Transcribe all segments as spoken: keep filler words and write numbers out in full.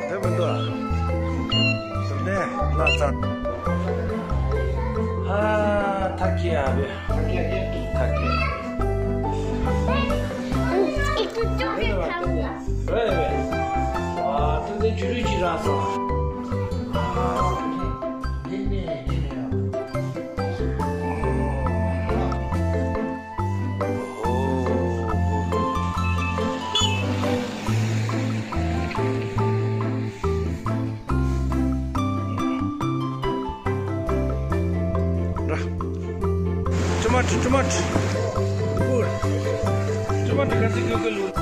འདི་མི་འདུག་ཨ། ཟུར་ལྡན་ལ་ཚ། ཨ། ཐབས་ཀྱིས་ཨ་བེ། ཐབས་ཀྱིས། རེད་རེད། ཨ། ཐུགས་རྗེ་ཆེ། རུས་ཅིག་རག་སོང་། ཨ། འདི་ནས་འདི་ནས་ཡང་། ཊོ་མ་ཊོ། ཊོ་མ་ཊོ། ཀུཌ། ཊོ་མ་ཊོ་ག་ཚོད་ག་ཚོད་ལུག།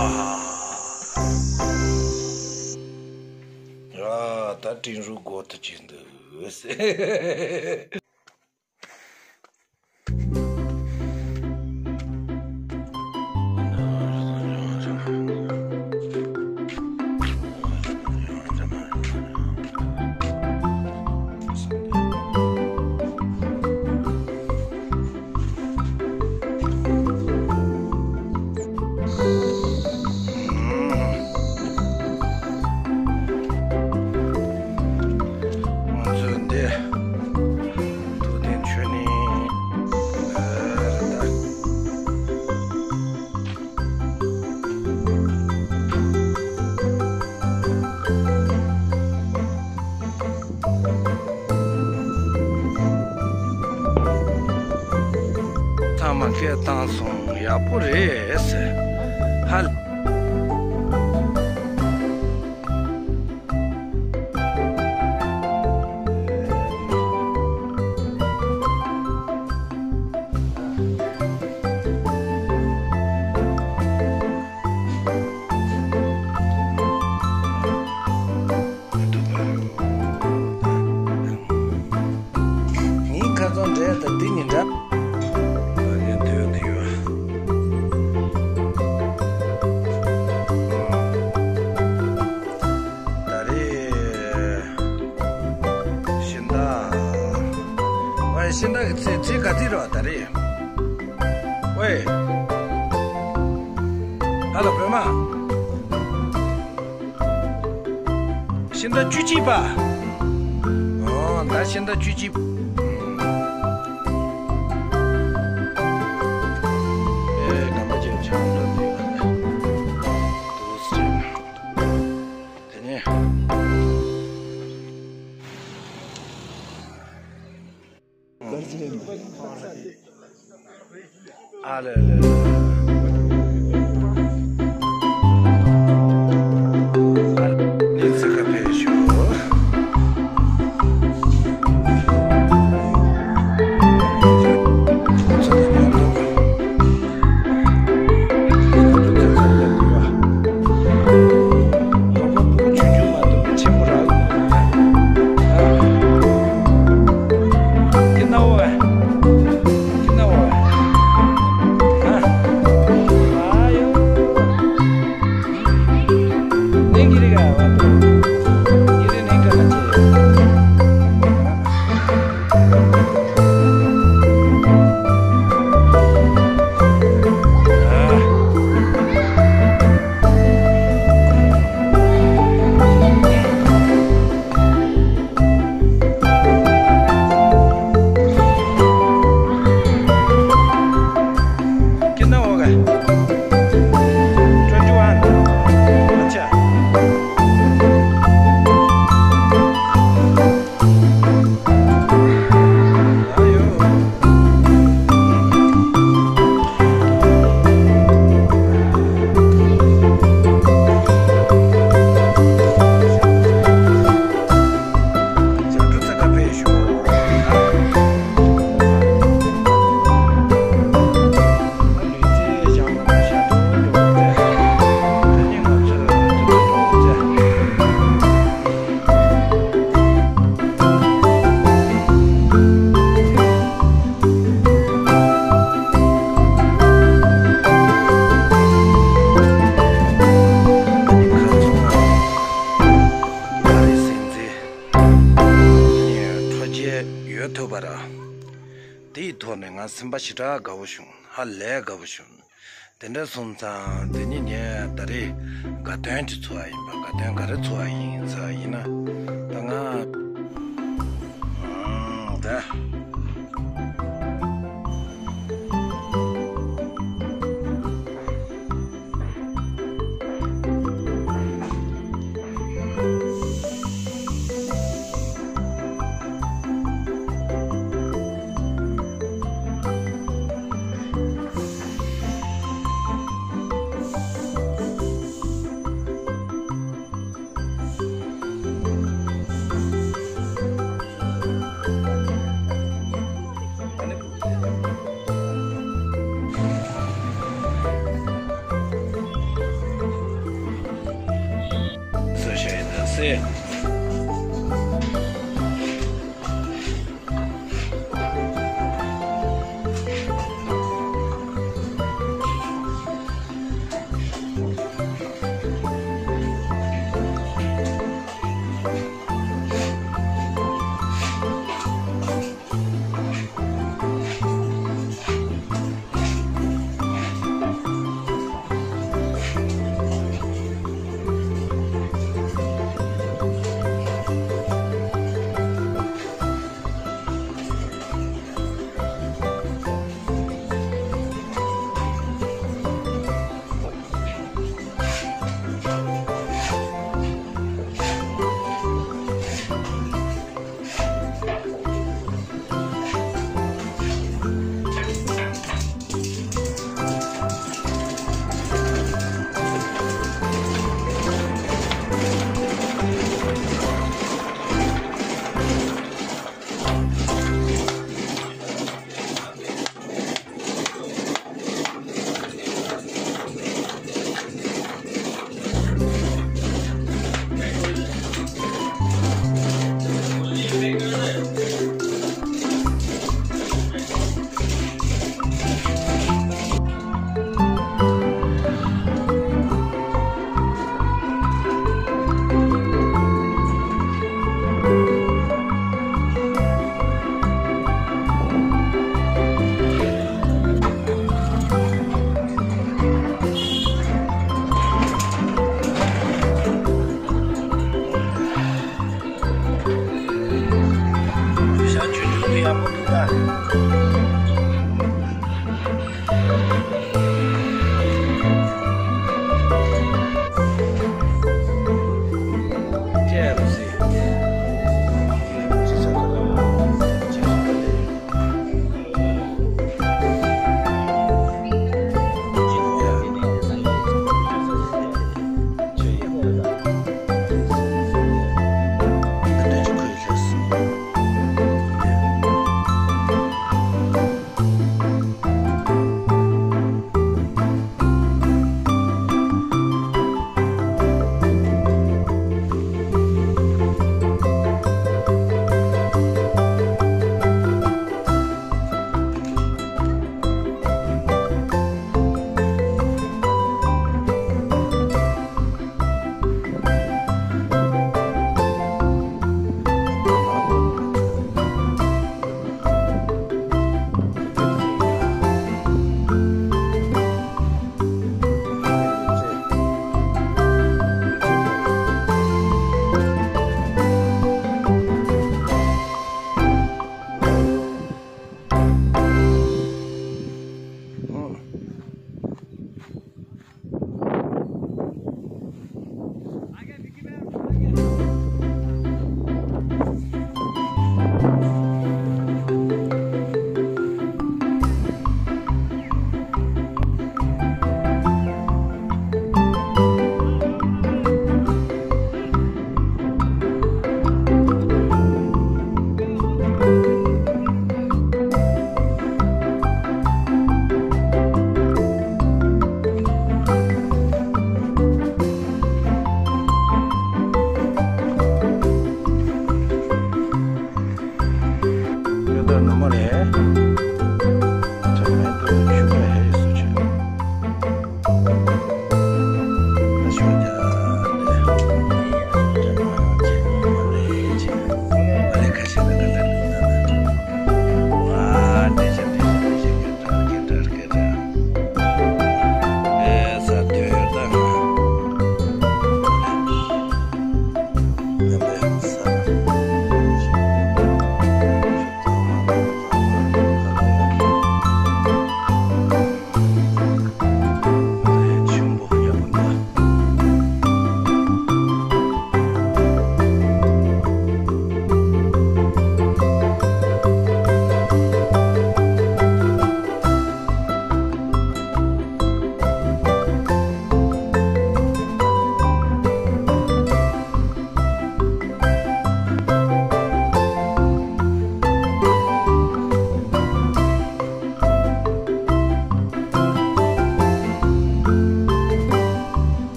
ཨ། ད་ཀྲིན་རུ་གོ་ཐུ་ཅི་འདུག་ཟེར། ང་ཚོས་འདི། ཐུགས་རྟེན་མཆོད་གནས། ཨ། རེད་ད། ཚང་མ་སྐད་བཏང་སོང་། ཡག་པོ་རེད་ཟེར། ཧ། ངའི་ཁ་སང་འདྲ་ད་འདི་ཉིན་འདྲ། ད་ནི་འདོད་ནི་ཡོད། ད་རེས་ཤིང་རྟ། ཝེ། ཤིང་རྟ་གི་ཚེ་ཚེ་ག་ཚིག་རོ་ད་རེས། ཝེ། ཧ་ལོ་བོད་མ། ཤིང་རྟ་བཅུ་གཅིག་པ། ཨོ། ད་ཤིང་རྟ་བཅུ་གཅིག། ཨེ། སྐར་མ་ཅན་ཆང་འགྲོ་དུས་དུ་སྲིན། དེ་ནས། ཨ་ལེ་ལེ་ལེ། ཨ་ལེ་ཚིག་ཁ་ཕེབས་ཤོག། དེའི་ཐོག་ནས་ང་སེམས་པ་ཞེ་དྲག་དགའ་བོ་བྱུང་། ཧ་ལས་དགའ་བོ་བྱུང་། དེ་འདྲ་སོང་ཙང་དེ་ནི་ངས་ད་རེས་དགའ་སྟོན་གྱི་འཚོ་བ་ཡིན་པ། དགའ་སྟོན་ག་རེ་འཚོ་བ་ཡིན་ཟེར་བ་ཡིན་ན། ད་ང་ཨང་ད།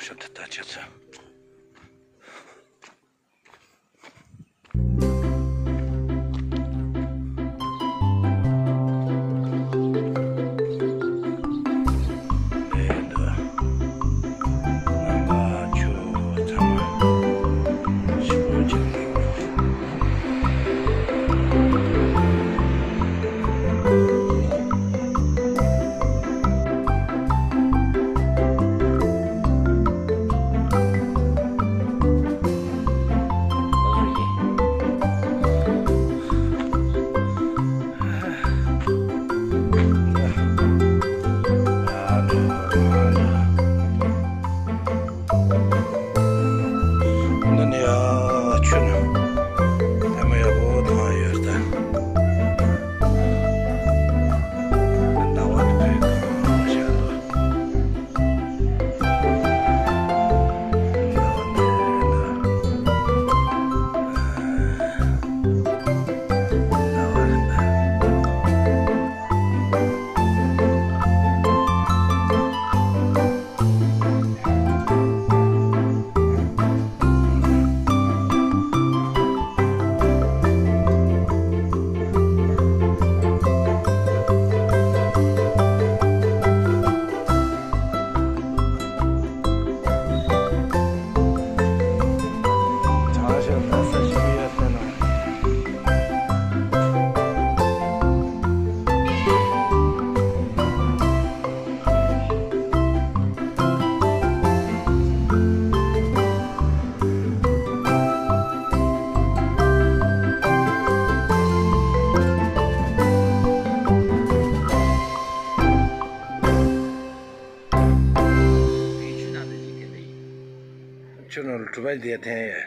ཆུ་དེ་ད་ཆུ་ཚོད། འདི་ནས་ཡར་ཆུ་ནས་ལྟད་མོ་ཡག་པོ་མཐོང་ཡ་ཡོད་ད། ཟླ་བ་དེ་བས་གང་ཤར་འདུག་ཆུ་ནང་ལ་གྲུ་པ་འདིར་འཐེན་ཡོད།